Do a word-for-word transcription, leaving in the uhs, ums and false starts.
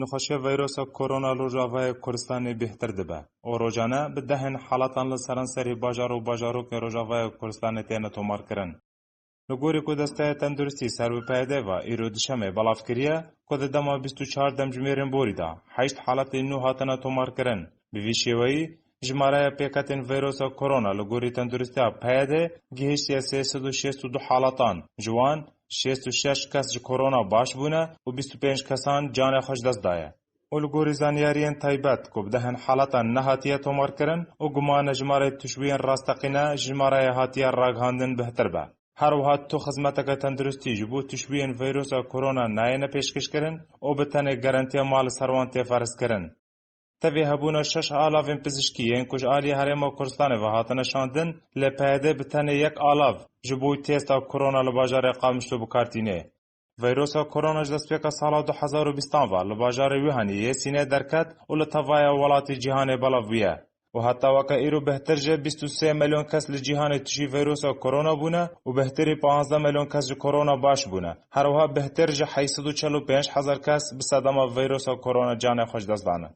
Nexweşiya vîrusa korona li Rojavayê Kurdistanê bêhtir dibe û rojane bi dehên halatan li seranserî bajar û bajarokên Rojavayê Kurdistanê têne tomarkirin. Li gorî ku Desteya Tenduristî ser bi P Y D ve îro duşemê belav kiriye, ku di dema bîst û çar demjimêrên borî de heşt haletên nû hatine tomarkirin. Bi vî şêweyî, jimareya pêketên vîrusa korona li gorî tenduristiya P Y D gihiştiye sê sed û şêst û du halatan, ji wan şêst û şeş kes ji korona baş bûne û bîst û pênc kesan canê xwe ji dest daye. Û li gorî zanyariyên taybet ku bi dehên halatan nehatiye tomarkirin û gumane jimarê tişbûyên rasteqîne jimareyê hatiye ragihandin bihtir be. Her wiha tu xizmeteke tenduristî ji bo tişbûyên vîrusa korona nayêne pêşkêşkirin û bi tenê garantiya mal li ser wan tê ferz kirin. Tevî hebûna şeş alavên pizişkî yên ku ji aliyê Herêma Kurdistanê ve hatine şandin, lê P Y D bi tenê yek alav ji bo testa korona li bajarê Qamişlo bi kar tîne. Vîrusa korona ji destpêka sala du hezar û bîstan ve li bajarê Wuhanê yê Sînê derket û li tevaya welatê cîhanê belav bûye. Û heta weke îro bêhtir ji bîst û sê milyon kes li cîhanê tijî vîrusa korona bûne û bêhtirî panzdeh milyon kes ji korona baş bûne. Her wiha bêhtir ji heyt sed û çel û pênc hezar kes bi sedema vîrusa korona canê xwe ji dest dane.